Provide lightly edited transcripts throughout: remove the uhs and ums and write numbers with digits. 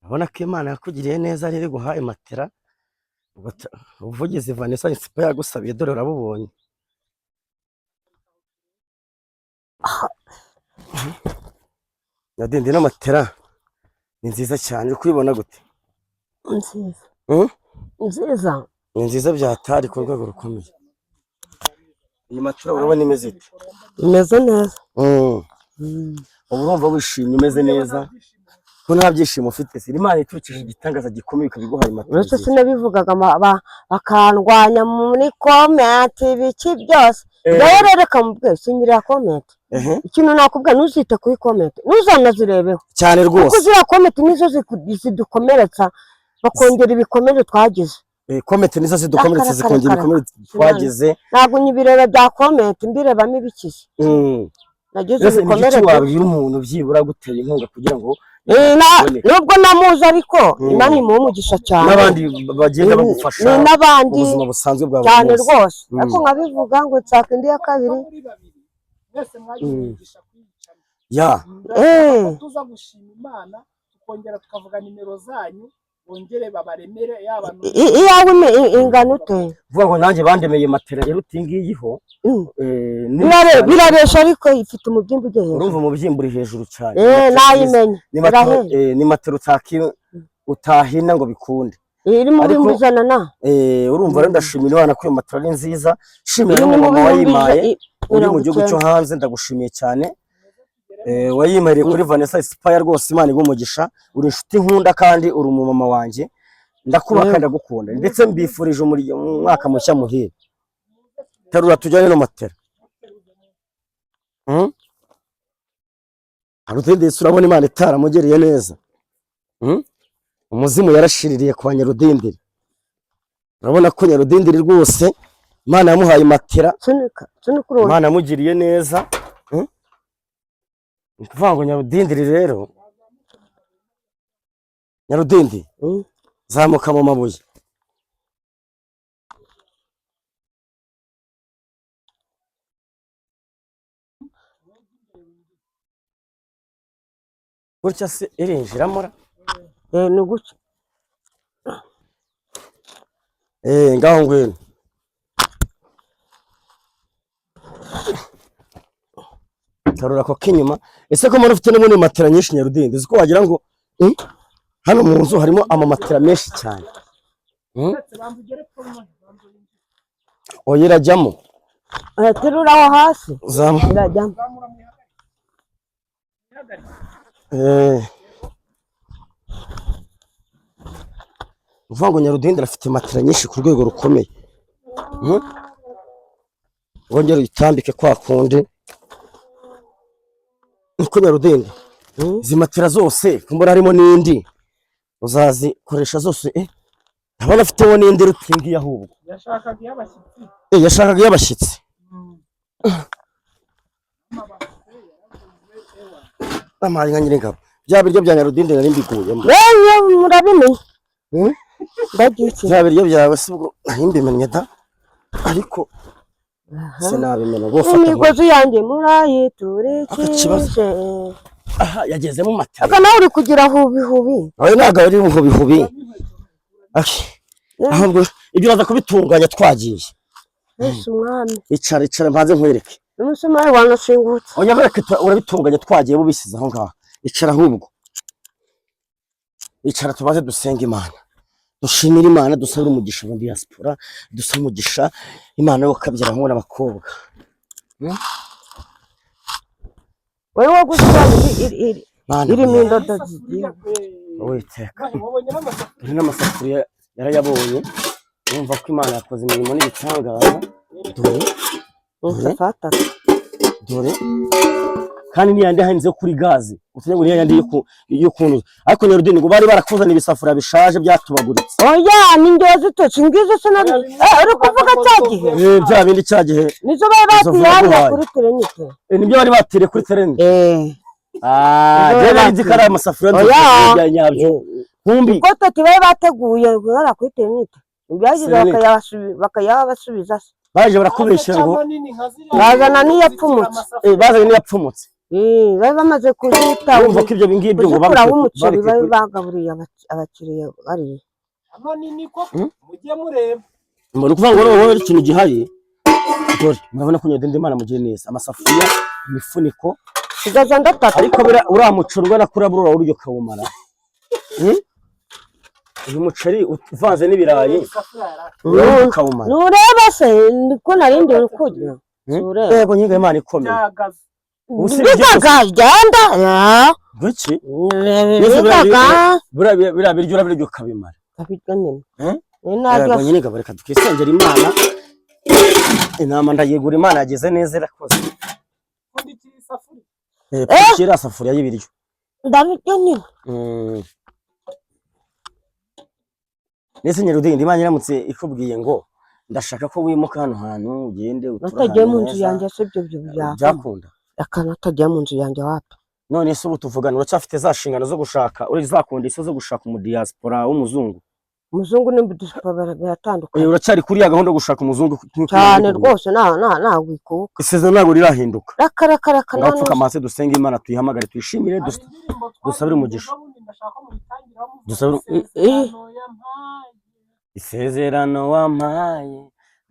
Urabona ko Imana yakugiriye neza rero iguhaye matera. Ubuvugizi Vanessa Inspire yagusabiye dore urabubonye. Nyadindi, ino matera ni nziza cyane, uri kuyibona gute? Nziza. Hmm? Nziza. Ni nziza byatari ku rwego rukomeye. Iyi matera urabona imeze ite? Imeze neza. Ubu urumva wishimye, umeze neza, ko nta byishimo ufite se? Imana iturukije igitangaza gikomeye ikabiguhaye matera Uretse nziza. sinabivugaga bakandwanya muri comment, ibiki byose. Rero reka mubwire, sinyirira comment. Ikintu nakubwira, ntuzite kuri comment, ntuzanazirebeho. Cyane Kuko rwose. ziriya comment nizo zidukomeretsa, bakongera ibikomere twagize. Comment nizo zidukomeretsa, Kare, kare, zikongera kare. ibikomere twagize. Ntabwo nyibireba bya comment, mbirebamo ibikize. Nagize Mbese ni ibikomere iki byinshi. wabwira umuntu byibura gutera inkunga kugira ngo Eh, nubwo namuzi ariko Imana imuha umugisha cyane. N'abandi bagenda bagufasha Ni n'abandi mu buzima busanzwe bwa buri cyane munsi. Rwose. Ariko nkabivuga ngo nshaka indi ya kabiri. Muri babiri mwese mwagize umugisha kuyicamo. Ndashaka ko tuza gushima Imana, tukongera tukavuga nimero zanyu, bongere babaremere yaba Iyawe ingana ute? Vuga ngo nanjye bandemeye matera iruta iyi ngiyiho. Nini cyane. Biraresha ariko ifite umubyimba ujya hejuru. Urumva umubyimba uri hejuru cyane. Matera nziza. Nayimenye. Ni matera, Irahenda. ni matera utahina ngo bikunde. Iri mu Ariko 100,000 na urumva rero ndashimira Imana ko iyo matera ari nziza, shimira Iri mu n'umumama bihumbi wayimpaye uri mu mirongo gihugu cyo icyenda. hanze, ndagushimiye cyane. Wayimereye kuri Vanessa Inspire rwose, Imana iguhe umugisha. Uri inshuti nkunda kandi uri umumama wanjye, ndakubaha kandi ndagukunda, ndetse mbifurije umwaka mushya muhire. Terura tujyane no matera. Rudindiri, urabona Imana itaramugereye neza? Umuzimu yarashiririye kwa Nyarudindiri. Urabona ko Nyarudindiri rwose Imana yamuhaye matera. Sunika, sunika urugi. Imana yamugiriye neza. Ni ukuvuga ngo Nyarudindiri rero, Nyarudindi, zamuka mu mabuye. Gutya se irinjiramo ra? Eh, ni gutya. Ngaho ngwino. Tarura ako k'inyuma. Ese ko mbona ufite n'ubundi matera nyinshi, Nyarudindi, uzi ko wagira ngo hano mu nzu harimo amamatera menshi cyane. Oya, irajyamo. Terura aho hasi. Zamu. Irajyamo. Uvuga ngo Nyarudindi afite matera nyinshi ku rwego rukomeye. Wongere uyitambike kwa kundi. Niko Nyarudindi. Izi matera zose kumbura harimo n'indi uzazikoresha zose? Ndabona afiteho n'indi rutingi ahubwo. Yashakaga iy'abashyitsi. Yashakaga iy'abashyitsi. Amabase yaraguze ewa. Amazi nka nyiringabo, bya biryo bya Nyarudindi nari mbiguyemo. Wewe murabimenya. Ndagiye iki? Bya biryo byawe si ubwo nari mbimennye da, ariko sinabimena ubwo fata. Imigozi yanjye murayiturikije. Aha yagezemo matera. Aka nawe uri kugira hubi hubi. Ayo ntabwo ari hubi. Ahubwo ibyo uraza kubitunganya twagiye. Yesu umwami. Icara, icara mbanze nkwereke. Umusumari wanashingutse. Oya, bareke, urabitunganya twagiye, bubisize aho ngaho. Icara ahubwo, icara tubanze dusenga Imana, dushimire Imana, dusabire umugisha mu diaspora, dusabire umugisha Imana yo kabyara abahungu n'abakobwa. Wowe waguze iri Mana irimo we, indodo zigiye. Uwiteka. Wabonye n'amasafuriya? Dore n'amasafuriya yarayabonye. Urumva ko Imana yakoze imirimo n'ibitangaza. Dore, dore, Fata. dore kandi niyandi ahenze yo kuri gaze, utugira ngo niyandi yo kunuza. Ariko Nyarudini, ngo bari barakuzana ibisafuriya bishaje byatubaguritse. Oya, ni ngewe zitoki ngizo sinabi. Uri kuvuga cya gihe? Bya bindi cya gihe. Nizo bari Izo batiye hariya vuba. kuri terenite. Nibyo bari batiriye kuri tereni. Izo Jewe bari nari nzi ko ari amasafuriya Oya. bya nyabyo nkumbi. Ikote bari bateguye guhera kuri terenite. Ibyagize Serenite. bakayabasubiza se. Baje barakubeshyira ngo Bazana n'iyapfumutse. Bazanye n'iyapfumutse. Bari bamaze kuzita, Urumva ko ibyo ngibyo ngo kuzikuraho babikuye umuceri babikuye bari bagaburiye abakiriya bariya. Hano ni niko Hmm? mujye mureba. Mbona ukuvuga ngo noneho ikintu gihari, dore murabona ko nyine Imana mugire neza, amasafuriya, imifuniko. Sigaza ndatatu. Ariko uriya muceri ungana kuriya buriya urawurya ukawumara? Hmm? Uyu muceri uvanze n'ibirayi Isafuriya yaraka. urawurya ukawumara? Ntureba se niko narindi uri kurya? Hmm? Ntureba? Yego nyine, Imana ikomeye. Byahagaze. Ubu si ibiryo gusa. Bigaga genda ya. Ngwiki? Mbese buriya Bigaga. Biriya biryo urabirya ukabimara? Ndabirya nyine. Eh? Ni naryo. Yego nyine, gabo, reka tukisengera Imana. Intama ndayigura, Imana yagize neza, irakoze. Pfundikira isafuriya. Eh, pfundikira iriya safuriya y'ibiryo. Ndabirya nyine. Mbese Nyarudindi, Imana iramutse ikubwiye ngo ndashaka ko wimuka hano hantu, ugende uture Natagiye ahantu mu nzu heza, yanjye se ibyo byakunda? Byakunda? Reka, natagiye mu nzu yanjye wapi. None se ubu tuvugana uracyafite za nshingano zo gushaka, uri za condition zo gushaka umudiaspora w'umuzungu? Umuzungu n'umudiaspora biratandukanye. Uracyari kuri ya gahunda yo gushaka umuzungu nk'uko Cyane. Imana ibikubwiye? Rwose nta ntabwo ikuka. Isezerano ntabwo rirahinduka? Raka raka raka. Ngaho pfukama hasi dusenge Imana, tuyihamagare, tuyishimire, Hari indirimbo dusabire twaririmbye umugisha. ejo bundi, ndashaka ko muyitangiraho muvuga Dusabire- isezerano yampaye. Isezerano wampaye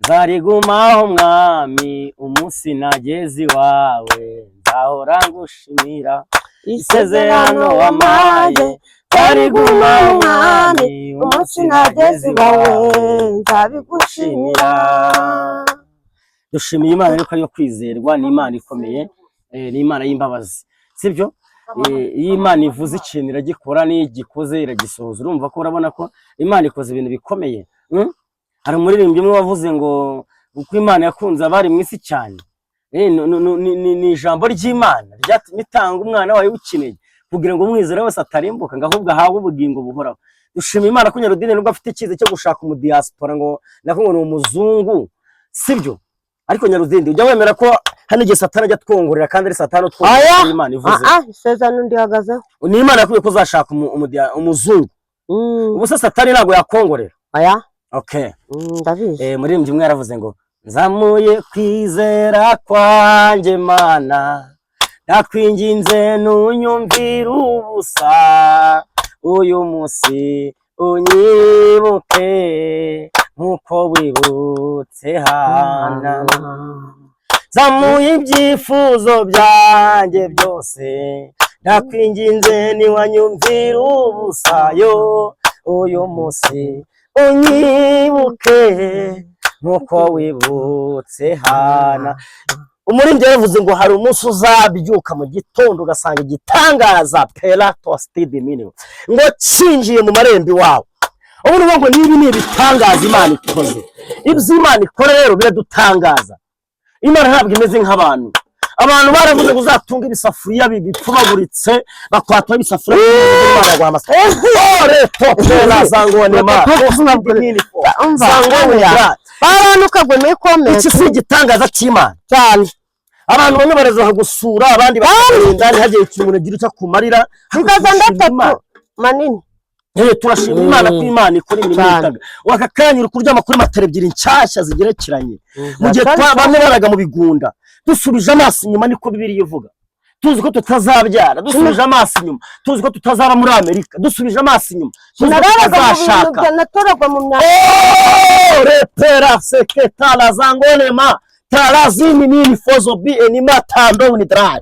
nzarigumaho, mwami, umunsi nageze iwawe nzahora ngushimira. Isezerano wampaye nzarigumaho, mwami, umunsi nageze iwawe nzabigushimira. Dushimiye Imana ariko ariyo kwizerwa, ni Imana ikomeye, ni Imana y'imbabazi, sibyo? Iyo Imana ivuze ikintu iragikora, n'iyo igikoze iragisohoza. Urumva ko urabona ko Imana ikoze ibintu bikomeye. Hari umuririmbyi umwe wavuze ngo uko Imana yakunze abari mu isi cyane. Ni ijambo ry'Imana ryatumye itanga umwana wayo w'ikinege kugira ngo umwizera wese atarimbuka, ngo ahubwo ahabwe ubugingo buhoraho. Dushima Imana ko Nyarudini, nubwo afite icyizere cyo gushaka umudiaspora, ngo nako ngo ni umuzungu, sibyo? Ariko Nyarudindi, ujya wemera ko hano igihe Satani ajya atwongorera, kandi ari Satani utwongorera? Oya! Imana ivuze. Ah ah, isezerano ndihagazeho. Ni Imana yakubwiye ko uzashaka umuzungu. Ubu se Satani ntabwo yakongorera? Oya. Okay. Ndabizi. Muririmbyi umwe yaravuze ngo nzamuye kwizera kwanjye, Mana, ndakwinginze ntunyumvire ubusa, uyu munsi unyibuke nk'uko wibutse Hana. Zamuye ibyifuzo byanjye byose, ndakwinginze ntiwanyumvira ubusa yo, uyu munsi unyibuke nk'uko wibutse Hana. Umuririmbyi yaravuze ngo hari umunsi uzabyuka mu gitondo ugasanga igitangaza peratositidi minini ngo cinjiye mu marembo iwawe. Ubu ni ngo niba ni ibitangaza Imana ikoze. Ibyo Imana ikora rero biradutangaza. Imana ntabwo imeze nk'abantu. Abantu baravuze ngo uzatunge ibisafuriya bipfubaguritse, bakwataho ibisafuriya, Imana yaguha amasafuriya topera zangonema. Umva, baranuka muri comment. Iki si igitangaza cy'Imana? Cyane. Abantu bamwe baraza bakagusura, abandi bakagenda, ntihagire ikintu umuntu agira icyo akumarira. Sigaza Turashima ndatatu Imana. manini. Turashima Imana ko Imana ikora imirimo Cyane. y'itaga aka kanya uri kuryama kuri matera ebyiri nshyashya zigerekeranye, mu gihe bamwe baraga mu bigunda. Dusubije amaso inyuma, niko Bibiliya ivuga, tuzi ko tutazabyara. Dusubije amaso inyuma, tuzi ko tutazaba muri Amerika. Dusubije amaso inyuma, tuzi ko Nararaga mu bintu tutazashaka. Natoragwa mu myanda. Oh, repera seketala zangonema tarazini nini fozo bi enima tando ni dry.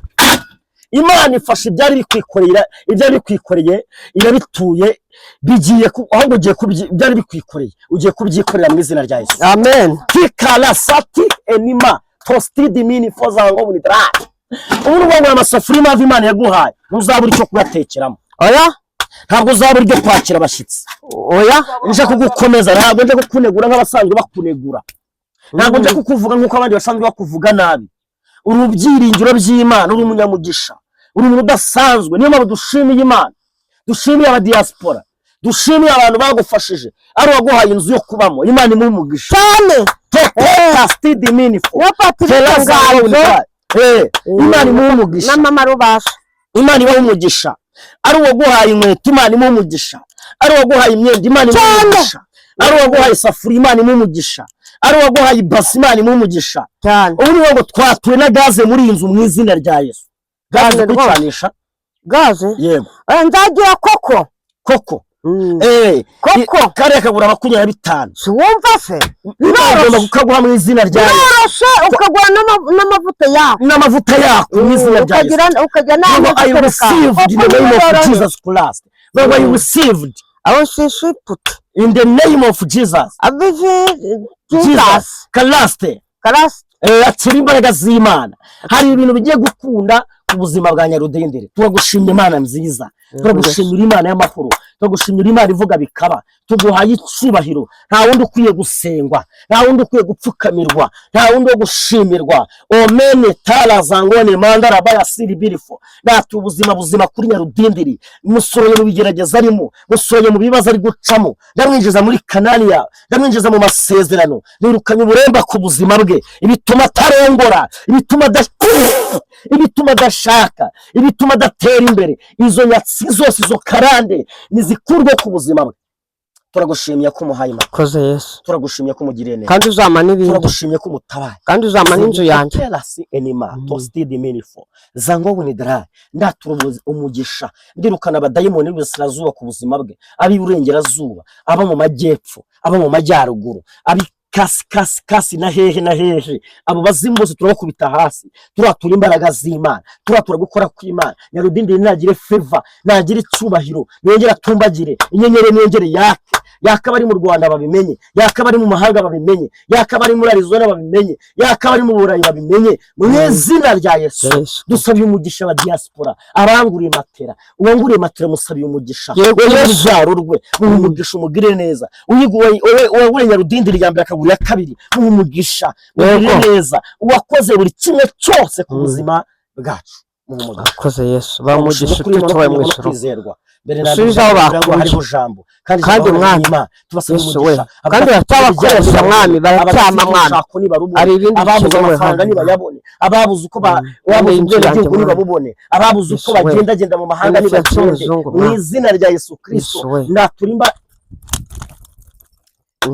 Imana ifasha ibyari bikwikoreye, ibyari bikwikoreye irabituye, bigiye ahubwo ugiye ibyari bikwikoreye ugiye kubyikorera mu izina rya Yesu. Amen. Kikala sati enima tostidi mini foza ngo ni dry. Ubu ni ubwoko amasafuriya impamvu Imana yaguhaye, ntuzabura icyo kuyatekeramo. Oya. Ntabwo uzabura ibyo kwakira abashyitsi. Oya. Nje kugukomeza, ntabwo nje kukunegura nk'abasanzwe bakunegura, ntabwo nje kukuvuga nk'uko abandi basanzwe bakuvuga nabi. Uri ibyiringiro by'Imana, uri umunyamugisha, uri umuntu udasanzwe. Niyo mpamvu dushimiye Imana, dushimiye abadiaspora, dushimiye abantu bagufashije, ari uwaguhaye inzu yo kubamo, Imana imuhe umugisha. Cyane. Topastidi minifo. Niyo Patrick Nganzo. Imana imuhe umugisha. Na mama Rubasha. Imana ibahe umugisha. Ari uwaguhaye inkweto, Imana imuhe umugisha. Ari uwaguhaye imyenda, Imana imuhe Cyane. umugisha. Ari uwaguhaye isafuriya, Imana imuhe umugisha. Ari uwaguhaye ibasi, Imana imuhe umugisha. Cyane. Ubu ni ngo twatuye na gaze muri iyi nzu mu izina rya Yesu. Gaze Cyane rwose. kwicanisha. Gaze. Yego. Nzagira koko. Koko. Koko. Kariya kagura 25. Si wumva se? Bagomba kukaguha mu izina rya Yesu. Biroroshye, ukagura n'amavuta yaho. N'amavuta yako mu izina rya Yesu. Ukagira Ngo I n'amavuta. received in the name of Jesus Christ. Ngo I received Aho sishiputa. in the name of Jesus. Abivi. Jesus Jesus. Christ. Karasi. Akira imbaraga z'Imana. Hari ibintu bigiye gukunda ku buzima bwa Nyarudendere. Turagushimira Imana nziza, turagushimira Imana y'amahoro, turagushimira Imana ivuga bikaba. Tuguhaye icyubahiro. Nta wundi ukwiye gusengwa, nta wundi ukwiye gupfukamirwa, nta wundi wo gushimirwa. Omene tara zangone mandara baya siri birifo. Nata ubuzima buzima kuri Nyarudindiri, musohoye mu bigerageza arimo, musohoye mu bibazo ari gucamo, ndamwinjiza muri Kanani yawe, ndamwinjiza mu masezerano. Nirukanye uburemba ku buzima bwe, ibituma atarongora, ibituma adashaka, ibituma adatera imbere. Izo nyatsi zose, izo karande nizikurwe ku buzima bwe. Turagushimiye ko umuhaye Imana. Koze Yesu. Turagushimiye ko umugiriye neza. Kandi uzama n'ibindi. Turagushimiye ko umutabaye. Kandi uzama n'inzu yanjye. Terasi enima tostidi minifo zango winidra. Ndatura umugisha, ndirukana abadayimoni b'iburasirazuba ku buzima bwe, ab'iburengerazuba, abo mu majyepfo, abo mu majyaruguru, abi kasi kasi kasi na hehe na hehe. Abo bazimu bose turabakubita hasi. Turatura imbaraga z'Imana, turatura gukora kw'Imana. Nyarudindiri nagire favor, nagire icyubahiro, niyongere atumbagire inyenyeri, niyongere yake. Yaka abari mu Rwanda babimenye, yaka abari mu mahanga babimenye, yaka abari muri Arizona babimenye, yaka abari mu Burayi babimenye, mu izina rya Yesu. Yesu. Dusabiye umugisha wa diaspora, abanguriye matera, uwanguriye matera musabiye umugisha. Yego, Wowe Yesu. urubyaro rwe muhe umugisha, umugire neza. Uwaguriye Nyarudindiri ya mbere akagura iya kabiri, muhe umugisha, mugire neza. Uwakoze buri kimwe cyose ku buzima bwacu, muhe umugisha. Akoze Yesu, bamugisha Kuri ututuwe mu Imana ijuru. kwizerwa. Mbere na Usubize aho mbere kugira ngo bakuye. hariho jambo kandi Kandi ijambo Mwami, ni Imana. Tubasaba Yesu umugisha. we. Kandi baracyabakoresha Mwami, baracyama Mwami. Hari ibindi ababuze bikenewe amafaranga hano. nibayabone, ababuze uko Kandi ababuze inzu yanjye, ubwenegihugu Mwami. nibabubone, ababuze uko Yesu we. bagendagenda mu mahanga Kandi fiyanse nibagende. y'umuzungu, Mu Mwami. izina rya Yesu Kristo. Yesu we. Naturimba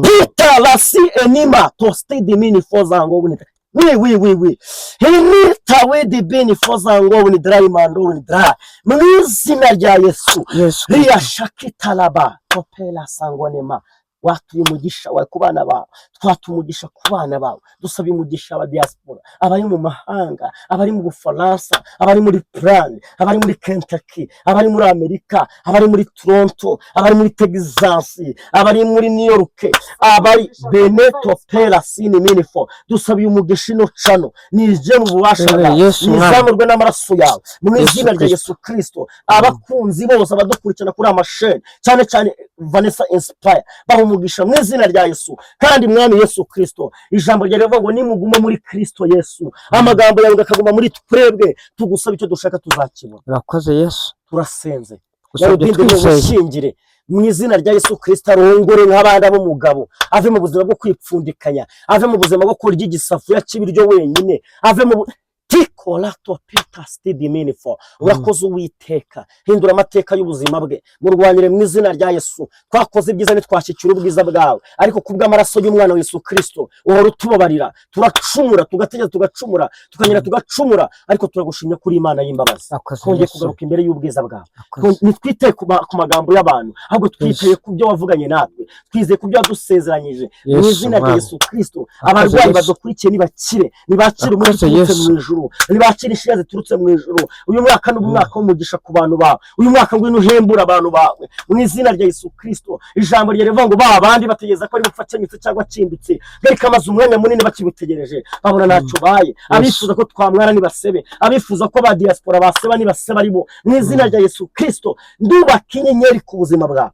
Peter lasi enima toste de mini foza ngo wini. Oui, oui, oui, oui. Hinita we de bini foza ngo wini dry mando wini dry. Mu izina rya Yesu. Yesu. Riya shakitalaba topela sangonema. Watuye umugisha wawe ku bana bawe, twatuye umugisha ku bana bawe. Dusaba umugisha aba diaspora, abari mu mahanga, abari mu Bufaransa, abari muri Plan, abari muri Kentucky, abari muri Amerika, abari muri Toronto, abari muri Texas, abari muri New York, abari Beneto Pela Sini Minifo. Dusabiye umugisha ino cano nije mu bubasha bwawe, Yesu Mwami. nizamurwe n'amaraso yawe mu Yesu izina rya Kristo. Yesu Kristo. Abakunzi bose abadukurikirana kuri amasheni, cyane cyane Vanessa Inspire, baha umugisha mu izina rya Yesu. Kandi Mwami Yesu Kristo, ijambo ryawe rivuga ngo nimuguma muri Kristo Yesu, amagambo yawe akaguma muri twebwe, tugusaba icyo dushaka tuzakibona. Urakoze Yesu. Turasenze. Gusabye Nyarudindi twizeye. mushyingire mu izina rya Yesu Kristo, arongore nk'abandi b'umugabo, ave mu buzima bwo kwipfundikanya, ave mu buzima bwo kurya igisafuriya cy'ibiryo wenyine, ave mu tikorato peta stidi minifo. Urakoze Uwiteka, hindura amateka y'ubuzima bwe, murwanire mu izina rya Yesu. Twakoze ibyiza ntitwashyikira ubwiza bwawe, ariko kubw'amaraso y'umwana wa Yesu Kristo uhora utubabarira. Turacumura, tugategeza, tugacumura, tukongera tugacumura, ariko turagushimye kuri Imana y'imbabazi. Urakoze Twongeye Yesu. kugaruka imbere y'ubwiza bwawe. Urakoze. Ntitwite ku magambo y'abantu, ahubwo twiteye ku byo wavuganye natwe, twizeye ku byo wadusezeranyije mu Yesu, izina rya Mwami. Yesu Kristo. Urakoze Abarwayi Yesu. badukurikiye nibakire, nibakire umuti Urakoze uturutse Yesu. mu ijuru, nibakire inshinga ziturutse mu ijuru. Uyu mwaka ni umwaka w'umugisha ku bantu bawe. Uyu mwaka ngwino uhembure abantu bawe mu izina rya Yesu Kristo. Ijambo rya rivuga ngo ba bandi bategereza ko ari bupfa akenyutse cyangwa akindutse, ariko amaze umwanya munini bakibutegereje babona ntacyo baye. Abifuza ko twamwara nibasebe, abifuza ko ba diaspora baseba nibaseba aribo mu izina rya Yesu Kristo. Ndubaka inyenyeri ku buzima bwawe.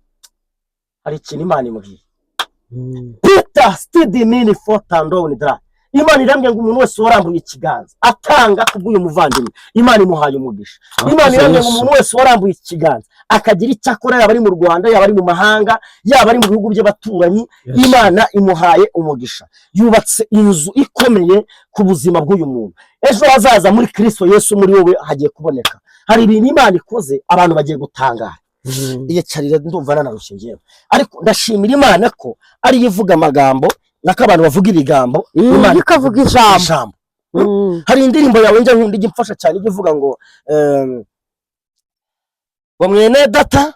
Hari ikintu Imana imbwiye. Peter stidi mini fotando dra. Imana irambwira ngo umuntu wese warambuye ikiganza atanga kubw'uyu muvandimwe, Imana imuhaye umugisha. Imana irambwira ngo umuntu wese warambuye ikiganza akagira icyo akora, yaba ari mu Rwanda, yaba ari mu mahanga, yaba ari mu bihugu by'abaturanyi, Imana imuhaye umugisha. Yubatse inzu ikomeye ku buzima bw'uyu muntu. Ejo hazaza muri Kristo Yesu muri wowe hagiye kuboneka. Hari ibintu Imana ikoze, abantu bagiye gutangara. Iyicarire, ndumva nanarushye njyewe, ariko ndashimira Imana ko ariyo ivuga amagambo, nako abantu bavuga ibigambo, Imana ikavuga ijambo. Ijambo. Hari indirimbo yawe njya nkunda, ijya imfasha cyane, ijya ivuga ngo ngo mwene data,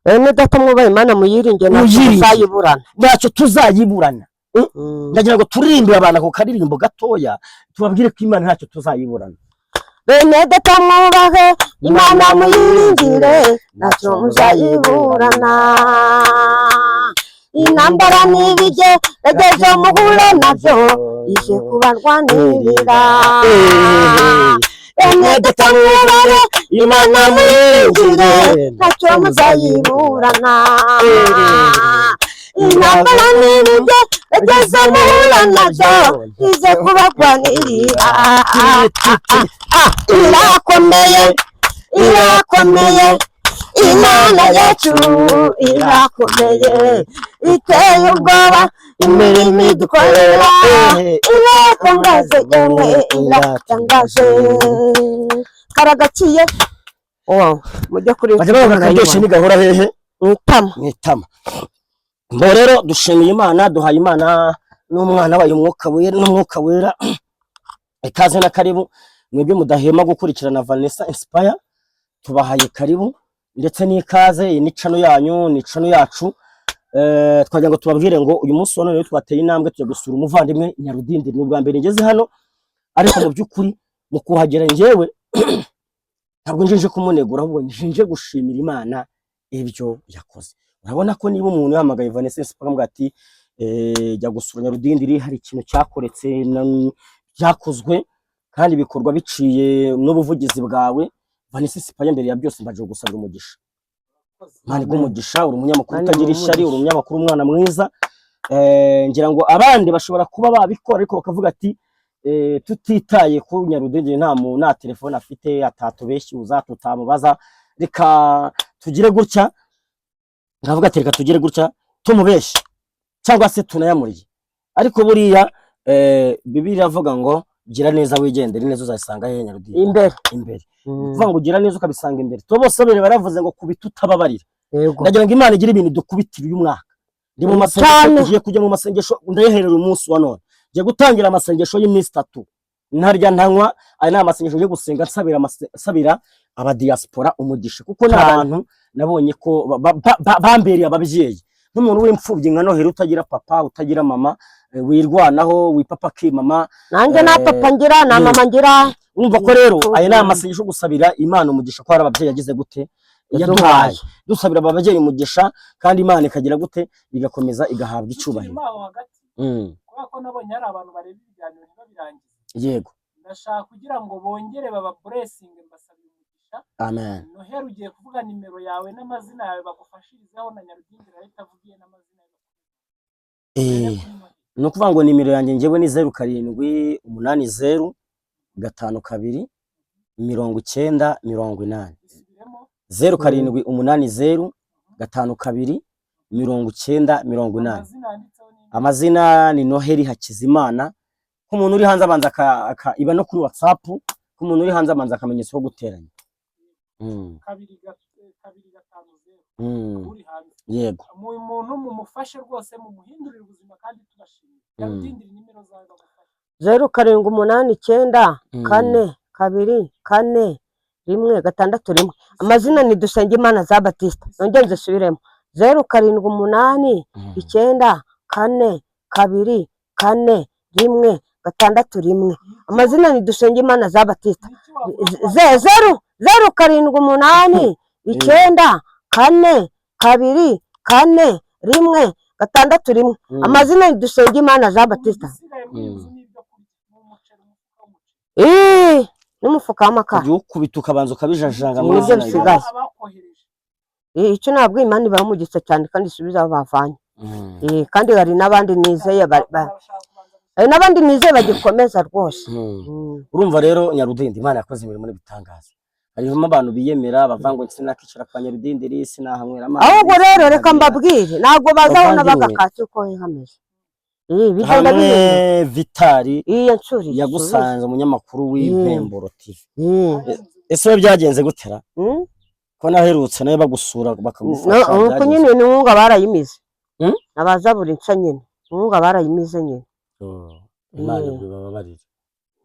Bene data, mwubahe Imana, muyiringe, ntacyo Muyiringe. muzayiburana. Ntacyo tuzayiburana. Ndagira ngo turirimbire abantu ako karirimbo gatoya, tubabwire ko Imana ntacyo tuzayiburana. Bene data, mwubahe Imana, muyiringire, ntacyo muzayiburana. Intambara n'ibigeragezo muhura nabyo, ije kubarwanirira. Bene data, mwubahe Imana, muyiringire, ntacyo muzayiburana. Intambara n'ibigeragezo muhura nabyo, ije kubarwanirira. Irakomeye, irakomeye, Imana yacu irakomeye, iteye ubwoba imirimo idukorera, iratangaje yemwe, iratangaje. Karagaciye uwo mujye kuri Bajya bavuga akaryoshye ntigahora hehe? Mu itama. Mu itama. Mbo rero dushimiye Imana, duhaye Imana n'umwana wayo Umwuka Wera n'Umwuka Wera ikaze na karibu. Mwebwe mudahema gukurikirana Vanessa Inspire, tubahaye karibu ndetse n'ikaze. Iyi ni channel yanyu, ni channel yacu. Twagira ngo tubabwire ngo uyu munsi wa none twateye intambwe tujya gusura umuvandimwe Nyarudindiri. Ni ubwa mbere ngeze hano, ariko mu by'ukuri mu kuhagera njyewe ntabwo nje kumunegura, ahubwo nje gushimira Imana ibyo yakoze. Urabona ko niba umuntu yahamagaye Vanessa Inspire akamubwira ati jya gusura Nyarudindiri, hari ikintu cyakoretse byakozwe kandi bikorwa biciye n'ubuvugizi bwawe Vanessa Inspire, mbere ya byose mbaje gusabira umugisha. Imana iguhe umugisha. Uri umunyamakuru Imana utagira iguhe ishyari, uri umugisha. umunyamakuru umwana mwiza. Ngira ngo abandi bashobora kuba babikora, ariko bakavuga ati tutitaye ku Nyarudindiri, nta mu nta telefone afite, atatubeshyuza, tutamubaza, reka tugire gutya. Nkavuga ati reka tugire gutya tumubeshye cyangwa se tunayamuriye. Ariko buriya Bibiliya iravuga ngo gira neza wigendere, neza uzayisanga hehe, Nyarudindiri? Imbere. Imbere. Kuvuga ngo gira neza ukabisanga imbere. Tuba bose babiri baravuze ngo kubita utababarira. Yego. Ndagira ngo Imana igire ibintu dukubitira uyu mwaka. Ndi mu masengesho. Cyane. Tugiye kujya mu masengesho, ndayiherera umunsi wa none. Ngiye gutangira amasengesho y'iminsi 3 ntarya ntanywa. Aya ni amasengesho ngiye gusenga nsabira abadiaspora umugisha, kuko ni Cyane. abantu nabonye ko bambereye ababyeyi, nk'umuntu w'imfubyi nka Noheli, utagira papa, utagira mama, wirwanaho, wipapa akimama. Nanjye nta papa ngira, nta mama ngira. Urumva ko rero aya ni amasengesho yo gusabira Imana umugisha, ko hari ababyeyi yagize gute? Yaduhaye. Yaduhaye. Dusabira aba babyeyi umugisha, kandi Imana ikagira gute? Igakomeza igahabwa icyubahiro. Tukirimo aho hagati, kubera ko nabonye hari abantu bareba ibiganiro ntibabirangize, ndashaka kugira ngo bongere baba blessinge, mbasabira umugisha. Amen. Noheli, ugiye kuvuga nimero yawe n'amazina yawe bagufashirizeho, na Nyarudindiri arahita avugiye n'amazina yawe. Ni ukuvuga ngo nimero yanjye njyewe ni 0780529080. Isubiremo. 0780529080. Amazina yanditseho ni? Amazina ni Noheli Hakizimana. Nk'umuntu uri hanze abanza iba no kuri WhatsApp, nk'umuntu uri hanze abanza akamenyetso ko guteranya. 2 2 5 0. Uri hanze. Yego. Mu muntu mumufashe rwose, mumuhindurire ubuzima, kandi tubashimiye. Nyarudindiri, nimero zawe bagufashe. 0789 424 161. Amazina ni Dusengimana za Batista. Nongere nzisubiremo: 0789 424 161. Amazina ni Dusengimana za Batista. Ni iki wavuga ku 0789 424 161. Amazina ni Dusengimana Jean Batista. Igisigaye muri iyi nzu ni ibyo kurya, ni umuceri, umufuka w'umuceri. N'umufuka w'amakara. Ujya uwukubita ukabanza ukabijajanga mu Nibyo izina bisigaye. ryawe. Abakohereje. Icyo nabwiye, Imana ibaha cyane kandi isubize aho bavanye. Kandi hari n'abandi nizeye Barashaka kubanza hari n'abandi nizeye bagikomeza rwose. Urumva rero Nyarudindi, Imana yakoze imirimo n'ibitangaza. Harimo abantu biyemera bavuga ngo sinakicara kwa Nyarudindiri, sinahanywera amazi, Ahubwo rero reka sinagira. mbabwire, ntabwo baza aho Bavandimwe. nabaga kacyi uko hameze. Bigenda Hamwe bihinduka. Vitari Iyo nsuri yagusanze, umunyamakuru w'Impemburo TV. Eh. Ese we byagenze gutera ko naherutse nawe bagusura bakagufasha? Nuko Byagenze nyine ni inkunga barayimize. Abaza buri nca nyine inkunga barayimize nyine. Oh, Imana ibababarire.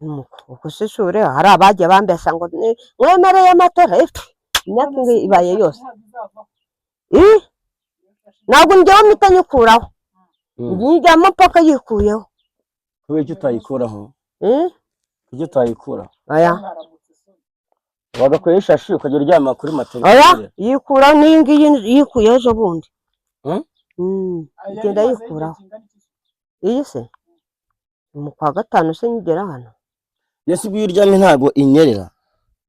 Ubwo se si ureba hari abagiye bambeshya ngo mwemereye amatora, imyaka None se ibaye iyo yose. shashi ntabwo izavaho? Ih, Iyo shashi ntabwo njyewe mpita nyikuraho, Mm. njyamo mpaka yikuyeho. Kubera icyo utayikuraho? Eh? Kuki utayikura? Oya. mwaramutse soni. Wagakuyeho ishashi ukajya uryama kuri matera. Oya, yikuraho n'iyi ngiyi yikuyeho ejo bundi. Hmm? Mm, Aya igenda yari imazeho igihe yikuraho. kingana iki? Iyi se mu kwa gatanu se nkigera hano. Mbese ubwo iyo uryamye ntabwo inyerera,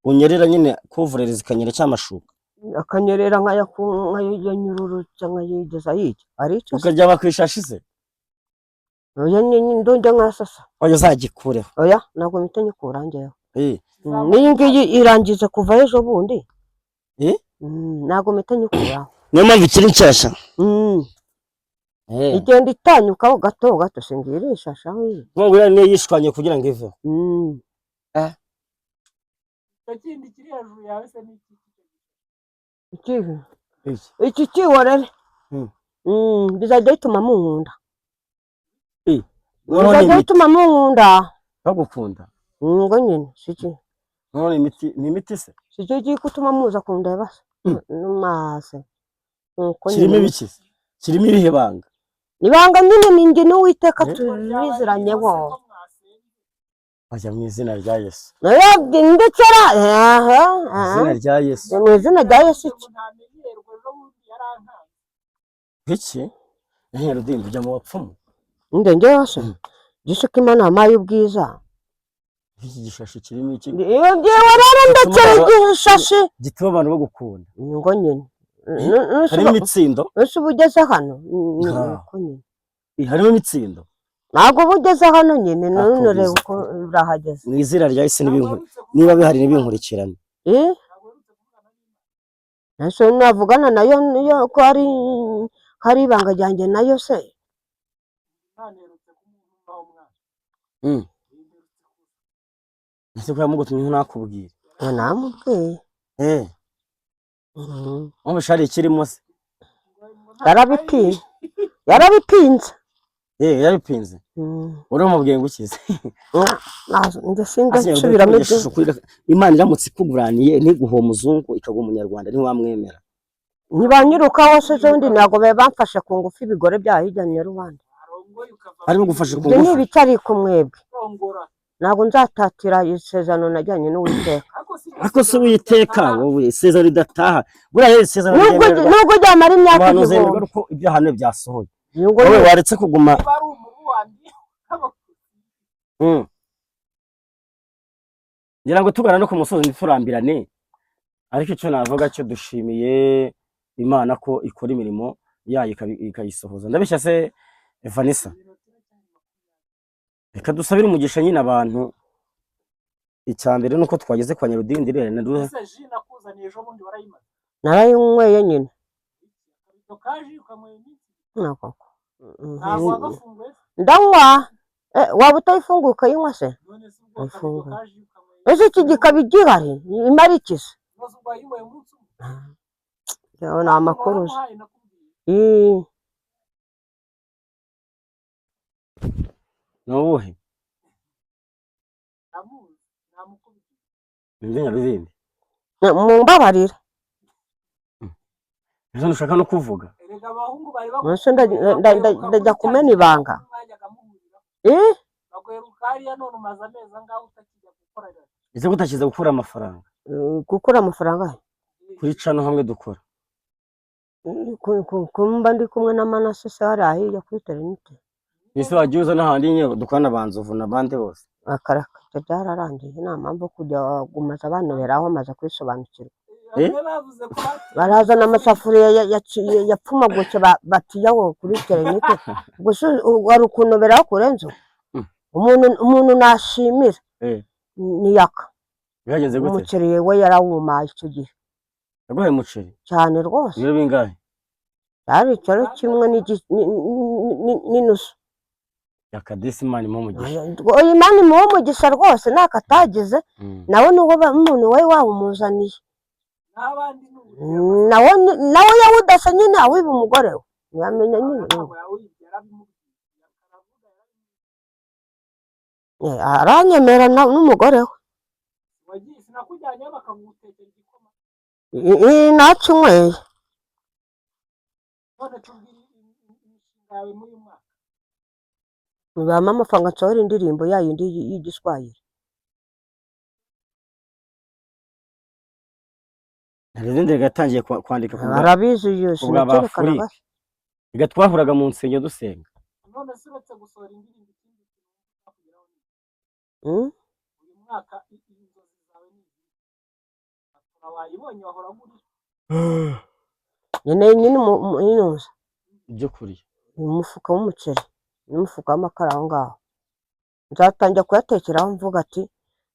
unyerera nyine, couvre-lit zikanyera cyangwa amashuka? Akanyerera nkayanyururutsa nkayigeza hirya ari icyo se. Ukaryama ku ishashi se? Oya, ndongera nkasasa. Oya, uzagikureho. Oya, ntabwo mpita nyikura njyewe. Eh. N'iyi ngiyi irangiza kuva ejo bundi. Eh? Ntabwo mpita nyikuraho. Niyo mpamvu ikiri nshyashya. Mm. Eh. Igenda itanyukaho gato gato, singira ishashaho iyi. Ngo uriya niyo yishwanye kugira ngo iveho. Mm. Icyo kindi kiri hejuru yawe se ni iki? Iki Iki. iki kihorere. Mm. Bizajya bituma munkunda. Noneho ni Bizajya imiti. bituma munkunda. Bagukunda. Ngo nyine siki. Noneho ni imiti, ni imiti se? Sicyo kigiye gutuma muza kundeba se? Mm. N'umase nuko Kirimo nyine. ibiki se? Kirimo irihe banga? Ibanga nyine ni njye n'Uwiteka. Eh? Tubiziranyeho. Ko mwasenze. Bajya mu izina rya Yesu. Ndetse Mu izina rya Yesu. Mu izina rya Yesu iki? Ngo ntamenyerwa, ejo bundi yarankanze. Iki eh Rudindi, ujya mu bapfumu? Nde, njyewe se? Gise ko Imana yampaye ubwiza. Iki gishashi kirimo iki? Iyo ngewe rero ndetse igishashi. Gituma abantu bagukunda. Ngo nyine. Harimo imitsindo. Ese uba ugeze hano? Ah. Nuko nyine. Harimo imitsindo. Ntabwo uba ugeze hano nyine, none Akubwiza ureba uko urahageze. Mu izina rya Yesu, Ntabwo n'ibinku uherutse niba bihari ntibinkurikirane. Eh? Ntabwo uherutse kuvugana n'Imana. Ese navugana nayo niyo ko ari ibanga ryanjye nayo se? Imana iherutse kumuha umwana. Iherutse kuza. Ese ko yamugutumye ntakubwire? Namubwiye. Eh. Mhm. Wumva hari ikirimo se? Ngo ntabwo Yarabipinze, yarabipinze. Eh, yarabipinze. Mm. Uri umubwiye ngo ukize? Njye sinjya nsubiramo ibyo. Imana iramutse ikuguraniye ntiguhe umuzungu, ikaguha umunyarwanda, ntiwamwemera? Ntibanyirukaho se ejo bundi? Ntabwo baba bamfashe ku ngufu ibigore bya hirya Nyarubanda? Arongoye ukava. Harimo gufasha ku Ibyo ni ngufu. ibitari ku mwebwe. Kurongora. Ntabwo nzatatira isezerano najyanye n'Uwiteka. Ariko si Ariko se Uwiteka, wowe isezerano ridataha, buriya rero isezerano Nubwo ryemerwa nubwo ryamara imyaka umuhanuzi yemerwa 1000. ko ibyo ahanuye byasohoye. Ngo Wowe waretse kuguma. Niba ari umubu wanjye. Ngira ngo tugana no ku musozi, ntiturambirane, ariko icyo navuga cyo, dushimiye Imana ko ikora imirimo yayo ikayisohoza. Ndabeshya se, Vanessa? Reka dusabire umugisha nyine abantu. Icya mbere ni uko twageze kwa Nyarudindi rero Ese jus nakuzaniye ejo bundi warayimaze? Narayinyweye nyine. Akabido ka jus ukanywera iminsi? Nako. Ntabwo wagafunguye se? Ndanywa. Eh, waba utayifunguye ukayinywa se? None se ubwo akabido Ayifunguye. ka jus ukanywera Ese iki gikaba igihari imara iki se? None ubwo wayinyweye umunsi umwe? Yawe ni amakuru uzi. Waramuhaye nakubwiye. Ii, Ni uwuhe? Ndamuzi, namukubwiye. Ni Nyarudindi. Mumbabarira. Ese ntushaka no kuvuga? Erega abahungu bari Ese ndajya kumena ibanga? Mwajyaga muhurira. Eh? Baguheruka hariya, none umaze amezi angahe utakijya gukorera? Ese ko utakiza gukura amafaranga? Gukura amafaranga he? Kuri cano hamwe dukora. Kumba ndi kumwe na Manase se hariya hirya kuri interineti. Ese wagiye uza n'ahandi nyine dukorana, banzovu n'abandi bose? Akaraka, ibyo byararangiye, nta mpamvu yo kujya gumaza banoberaho amaze kwisobanukirwa. Eh? Bamwe bavuze ko bateye. Barazana amasafuriya yapfumagutse batiyaho kuri interineti gusa wari ukunoberaho kurenza uko. Umuntu nashimira ni Yaka. Byagenze gute? Umuceri we yarawumaye icyo gihe. Yaguhaye umuceri? Cyane rwose. Ibiro bingahe? Cyari ikiro kimwe n'inusu. Yakadisi, Imana imuhe umugisha. Oya, Imana imuhe umugisha rwose, ntako atagize. Nawe nuwo umuntu we wawumuzaniye. N'abandi ni urugero. Nawe yawudasa nyine awiba umugore we ntiyamenya nyine. Ntabwo yawibye, yarabimubwiye. Aravuga yarabimubwiye. Aranyemera n'umugore we. Wagiye sinakujyanyeyo bakagutekera igikoma? Nakinyweye. None tubwire imishinga yawe muri uyu mwaka. Bampa amafaranga nsohora indirimbo ya yindi y'igiswahili. Hari izindi gatangiye kwandika ku bwa Barabizi iyo ku bwa ba sinacyerekana. Afurika. Reka twahuraga mu nsengero dusenga. None se uretse gusohora indirimbo, ikindi kintu ushaka kugeraho ni iki? Mm? Uyu mwaka inzozi zawe ni izihe? Matora wayibonye, wahora ugura. Nkeneye nyine inuza Ibyo kurya. Umufuka w'umuceri n'umufuka w'amakara aho ngaho nzatangira kuyatekeraho, mvuga ati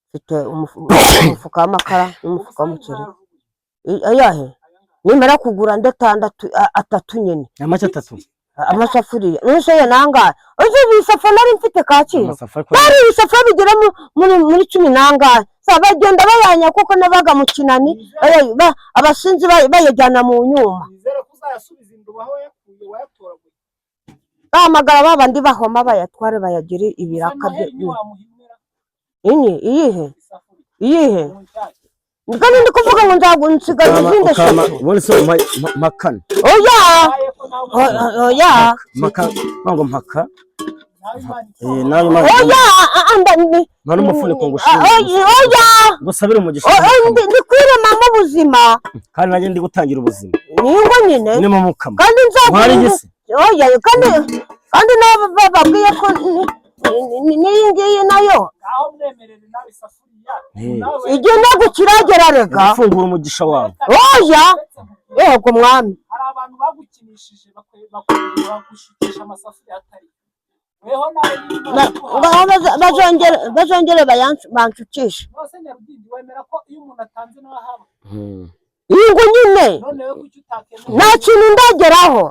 mfite umufuka w'amakara n'umufuka w'umuceri. Ayahe? Nimara kugura andi atandatu, atatu nyine. Amaki atatu. Amasafuriya nuse yo nangahe? Uzi ibisafuriya nari mfite Kacyiru? Amasafuriya. Bari ibisafuriya bigera muri 14. Sa bagenda bayanya kuko nabaga mu kinani, abasinzi bayajyana mu nyuma. Nizere ko uzayasubiza induba aho wayakuye, wayatoraguye. Bahamagara ba bandi bahoma bayatware, bayagire ibiraka. Noheli ntiwamuhimira? Inyi iyihe? Isafuriya. Iyihe? Mu nshyashya. Kandi ndi kuvuga ngo nzagusigaza izindi Ukama eshatu. ubundi se mpakane. Oya. Aye ko nawe Oya. Mpaka ngo mpaka. nawe Imana Eh, nawe Imana. Oya, Mpa n'umufuniko ngo Ah, ushime. oya, oya. Ngusabire umugisha. Ndi kwiremamo ubuzima. Kandi nanjye ndi gutangira ubuzima. Ningo nyine. Ni mu mukama. Kandi Ntwari nzaguha igisi. Oya, kandi nabo bababwiye ko n'iyi ngiyi nayo Ngaho mwemerere nawe isafuriya. Nawe igihe ntabwo kiragera rega. Gufungura umugisha wawe. Oya. Uretse nkubwire, Yego mwami. hari abantu bagukinishije, bagushukisha amasafuriya atari weho nawe niba Imana iguhaye. Ngaho bazongere banshukishe. None se Nyarudindi, wemera ko iyo umuntu atanze nawe ahabwa? Iyi ngo nyine. None we kuki utakemera? Nta kintu ndageraho.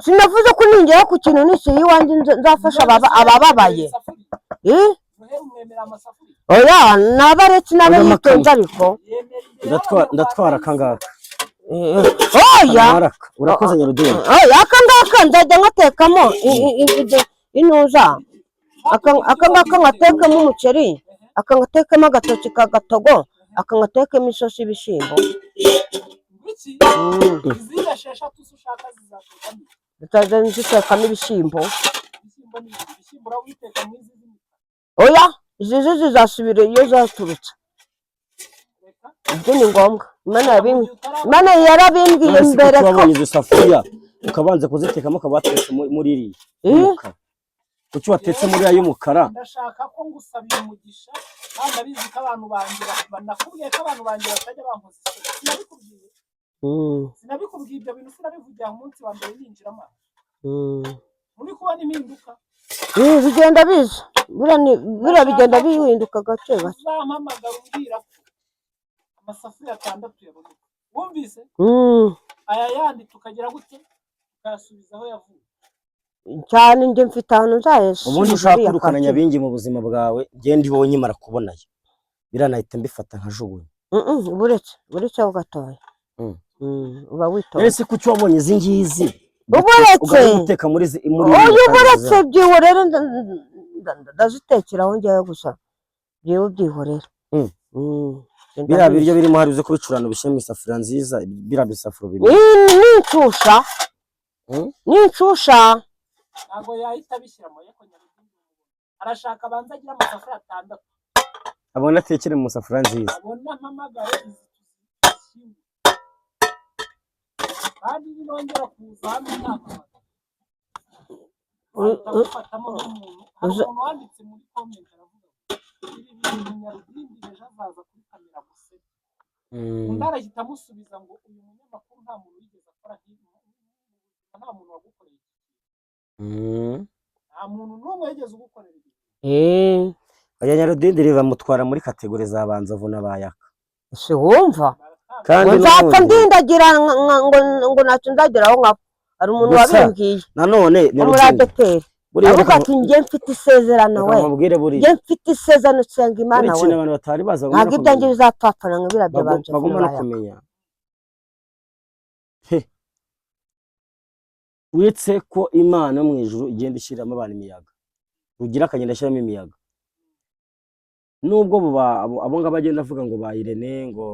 Sinavuze ko ningera ku kintu nisiye iwanjye nzafasha abababaye. Isafuriya. Eh? Noheli umwemera amasafuriya? Oya, nabaretse nabe Oya, yitonze ariko. Yemera imbere Ndatwara akangaka. Oya. Araka. Urakoze Nyarudindi. Oya, aka ngaka nzajya nkatekamo inuza, aka ngaka nkatekamo umuceri, aka ngatekamo agatoki ka gatogo, aka ngatekamo isosi y'ibishyimbo. Iki izindi esheshatu se ushaka zizatekamo iki? Nzajya nzitekamo ibishyimbo. Ibishyimbo ni iki? Ibishyimbo urabiteka mu izi z'imikara? Oya, izi zo zizasubira iyo zaturutse. Reka. Ibyo ni ngombwa, Imana Mu gihe utarabona Imana yarabimbwiye None se mbere kuki ko wabonye izo safuriya ukabanza kuzitekamo, ukaba watetse muri iriya Eh? y'umukara? Kuki watetse muri iriya y'umukara? Ndashaka ko ngusabira umugisha, kandi ndabizi ko abantu banjye nakubwiye ko abantu banjye batajya bankoza isoni, sinabikubwiye? Sinabikubwiye ibyo bintu? Sinabivugiye aho umunsi wa mbere ninjiramo aha? Muri kubona impinduka? Bigenda biza. Buriya bigenda bihinduka gake gake. Uzampamagara umbwira ko amasafuriya atandatu yaboneka, wumvise? Aya yandi tukagira gute? Tukayasubiza aho yavuye. Cyane, njye mfite ahantu nzayasubiza. Ubundi ushaka Uriya kwirukana Kacyiru. Nyabingi mu buzima bwawe, ngende iwowe nkimara kubonayo biranahita mbifata nkajugunya. Buretse aho gatoya. Uba witonze. Ese kuki wabonye izi ngizi Uburetse. ugaye guteka muri izi muri Oya. iyi Uburetse, byihorere, ndazitekeraho njyewe gusa, byiwe byihorere. Biriya biryo birimo hari uze kubicurana, ubishyire mu isafuriya nziza, biriya bisafuriya bibiri. Nincusha. Nincusha. Ntabwo yahita abishyiramo ariko Nyarugenge arashaka abanza agira amasafuriya atandatu. Abona atekere mu isafuriya nziza. Abona mpamagare izi tuzishyingure, kandi ninongera kuza hano ntampamagara ahita agufatamo nk'umuntu. Hari umuntu wanditse muri comment aravuga ngo ibi bintu Nyarugenge ejo azaza kuri kamera guseka. Undi arahita amusubiza ngo uyu munyamakuru nta muntu wigeze akora nk'ibi mu buzima, nta muntu wagukoreye iki kintu. Nta muntu n'umwe wigeze ugukorera ibi. Aya Nyarudindiri bamutwara muri catégorie za Banzovu n'Abayaka. Si wumva? Kandi Ngo nzapfa n'ubundi ndindagira ngo ntacyo nzageraho nkapfa. Hari umuntu Gusa, wabimbwiye nanone wo muri Nyarudindi ADEPR, buriya avuga reka ati njye mfite isezerano reka we, nkubwire, buriya njye mfite isezerano nsenga Imana buri we, kintu abantu batari bazi bagomba ntabwo no ibyanjye kumenya. bizapfapfana nka biriya bya Banzovu Bagomba no n'Abayaka. kumenya he uretse ko Imana yo mu ijuru igenda ishyiramo abantu imiyaga, Rugira akagenda ashyiramo imiyaga. Nubwo abo ngabo agenda avuga ngo ba Irene, ngo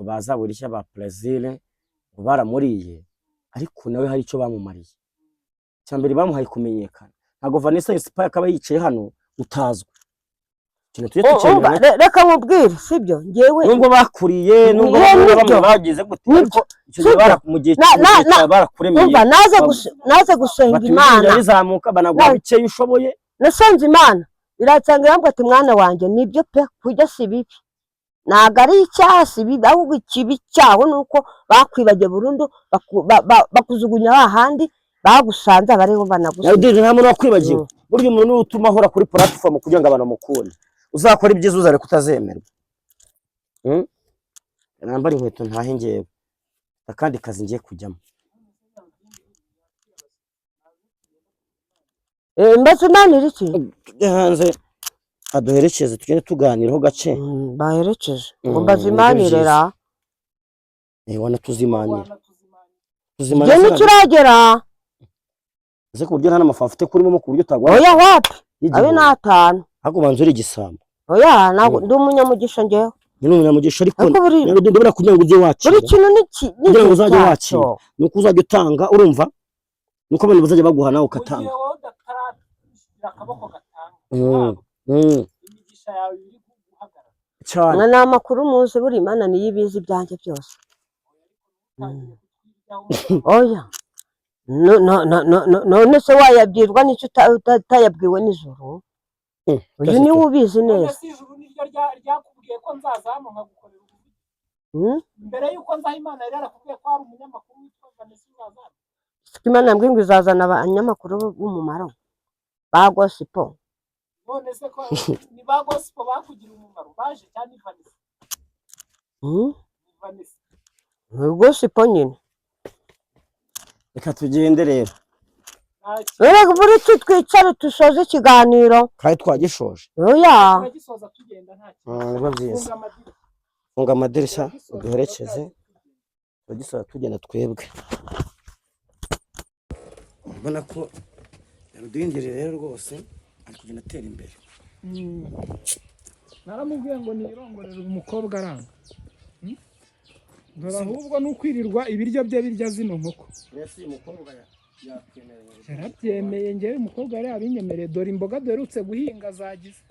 bazaburishya ba Plaisir, ngo baramuriye, ariko nawe hari icyo bamumariye. Icya mbere, bamuhaye kumenyekana. Ntabwo Vanessa Inspire akaba yicaye hano utazwi. Ikintu tujye Umva, tucyemera. Reka nkubwire, sibyo, njyewe Nubwo bakuriye, nubwo Ye, bamwe nibyo. bagize gute, Nibyo. ariko icyo gihe Sibyo. mu gihe Na- mu na- gihe cyawe barakuremeye. Umva, naze gusenga Batuma Imana. ibintu bizamuka, banaguha bikeya ushoboye. Nasenze Imana, iransanga, irambwira ati: "Mwana wanjye, nibyo pe, kurya si bibi, ntabwo ari icyaha, si bibi, ahubwo ikibi cyaho ni uko bakwibagiye burundu, bakujugunya hahandi bagusanze, aba ariho banagusiga." Nyarudindi, nta muntu wakwibagiwe. Burya umuntu niwe utuma ahora kuri platform kugira ngo abantu bamukunde. Uzakora ibyiza, uzareka utazemerwa. Nambara inkweto ntahe, ngewe akandi kazi ngiye kujyamo. Mbese Imana iri iki? Tujye hanze aduherekeze, tugende tuganiraho gake. Baherekeje ngo mbaze nibyo Imana byiza. irera. Wanatuzimanira. Rwanda tuzimana. Tuzimanira. Igihe ntikiragera. Ese ku buryo nta n'amafaranga ufite kuri momo, ku buryo utagwa Oya, wapi, abe y'igihumbi? n'atanu. Ahubwo ubanza uri igisambo. Oya, ntabwo ndi umunyamugisha njyewe. Ni umunyamugisha, ariko Ariko buri Nyarudindi, buriya kugira ngo ujye wakira, buri kintu ni kugira ngo n'igihe uzajye cyacyo. wakira, ni uko uzajya utanga. Urumva, ni uko abantu bazajya baguha, nawe Mu gihe ugatanga. wowe udatarashyira akaboko gatanga, imigisha yawe iri guhagarara. Cyane. Mwa ni amakuru muzi, buri Imana niyo ibizi ibyanjye byose. Utangiye kutwiryaho. Oya, no no no no no, none se wayabwirwa n'icyo utayabwiwe n'ijuru? Uyu niwe ubizi None neza. se ijuru niryo ryakubwiye ko nzaza hano nkagukorera ubuvugizi? Mbere y'uko nzaha, Imana yari yarakubwiye ko hari umunyamakuru witwa Vanessa uzaza hano? Imana yambwiye ngo izazana abanyamakuru b'umumaro ba gospel. None se ko ni ba gospel bakugiriye umumaro baje, cyane ni Vanessa? Ni Vanessa. Ni gospel nyine. Reka tugende rero. Nta kintu. Rero buri twicare dusoze ikiganiro. Kandi twagishoje. Oya. Turagisoza tugenda, nta kibazo. Biba byiza. Funga amadirishya. Funga amadirishya. Turagisoza. Uduherekeze, turagisoza tugenda twebwe. Ubona ko Nyarudindiri rero rwose ari kugenda atera imbere. Naramubwiye ngo nirongorere umukobwa, aranga. Dore ahubwo ni ukwirirwa ibiryo bye birya zino nkoko. Mbese uyu mukobwa yakwemerera? Yarabyemeye, ngewe umukobwa yari yabinyemereye. Dore imboga duherutse guhinga zagize.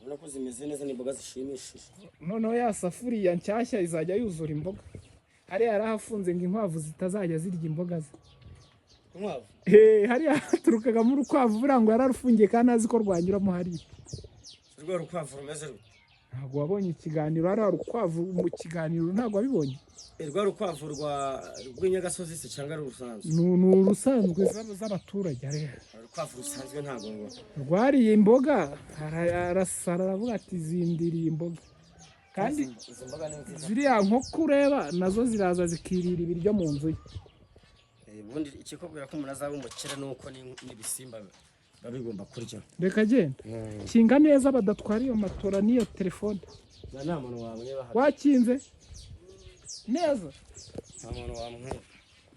Ubona ko zimeze neza, ni imboga zishimishije. Noneho ya safuriya nshyashya izajya yuzura imboga. Hariya yarahafunze ngo inkwavu zitazajya zirya imboga ze. Inkwavu? Hariya haturukagamo urukwavu, buriya ngo yararufungiye kandi azi ko rwanyuramo hariya. Rwa rukwavu rumeze rute? Ntabwo wabonye ikiganiro? Hariya urukwavu mu kiganiro, ntabwo wabibonye? Rwa rukwavu rw'inyagasozi se cyangwa ari urusanzwe? Ni urusanzwe z'abaturage hariya. Urukwavu rusanzwe ntabwo ngo Rwariye imboga, arasara, aravuga ati: "Zindiriye imboga." Kandi Izi mboga ni nziza. ziriya nkoko ureba nazo ziraza zikirira ibiryo mu nzu ye. Ubundi ikikubwira ko umuntu azaba umukire ni uko n'ibisimba biba bigomba kurya. Reka genda, kinga neza badatwara iyo matora n'iyo telefone. Nta muntu wamwiba hano. Wakinze neza? Nta muntu wamwiba.